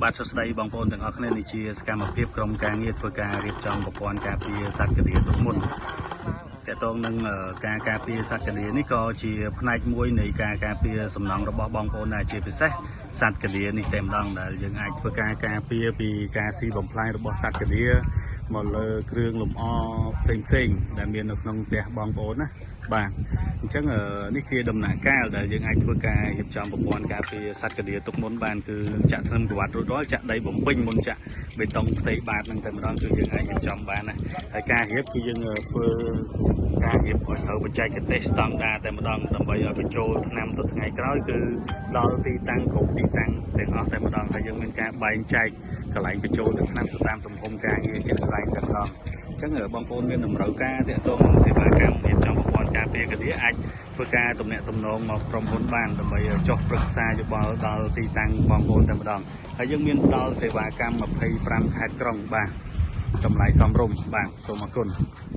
បាទសួស្តីបងប្អូនទាំងអស់គ្នានេះជាសកម្មភាពក្រុមការងារធ្វើការរៀបចំប្រព័ន្ធការពារសត្វកាដៀទុកមុនតកតងនឹងការការពារសត្វកាដៀនេះក៏ជាផ្នែកមួយនៃការការពារសំណង់របស់បងប្អូនដែរជាពិសេសសត្វកាដៀនេះតែម្ដងដែលយើងអាចធ្វើការការពារពីការស៊ីបំផ្លាញរបស់សត្វកាដៀមកលើគ្រឿងលម្អផ្សេងផ្សេងៗដែលមាននៅក្នុងផ្ទះបងប្អូនណាបាទអញ្ចឹងនេះជាដំណាក់កាលដែលយើងអាចធ្វើការរៀបចំប្រព័ន្ធការពារសត្វកាដៀទុកមុនបានគឺចាក់ធ្នឹមក្រវ៉ាត់រួចរាល់ចាក់ដីបំពេញមុនចាក់បេតុងផ្ទៃបាតហ្នឹងតែម្ដងគឺយើងអាចរៀបចំបានណាហើយការរៀបគឺយើងធ្វើការរៀបឲ្យត្រូវបច្ចេកទេសស្តង់ដារតែម្ដងដើម្បីឲ្យបញ្ចូលថ្នាំទៅថ្ងៃក្រោយគឺដល់ទីតាំងគ្រប់ទីតាំងទាំងអស់តែម្ដងហើយយើងមានការបែងចែកកន្លែងបញ្ចូលទឹកថ្នាំទៅតាមទំហំការងារជាក់ស្ដែងតែម្ដងអញ្ចឹងបងប្អូនមានតម្រូវការទាក់ទងនឹងសេវាកម្មរៀបចំប្រព័ន្ធការពារកាដៀអាចធ្វើការទំនាក់ទំនងមកក្រុមហ៊ុនបានដើម្បីចុះប្រឹក្សាយោបល់ដល់ទីតាំងបងប្អូនតែម្ដងហើយយើងមានផ្ដល់សេវាកម្ម25ខេត្តក្រុងបាទតម្លៃសមរម្យបាទសូមអរគុណ។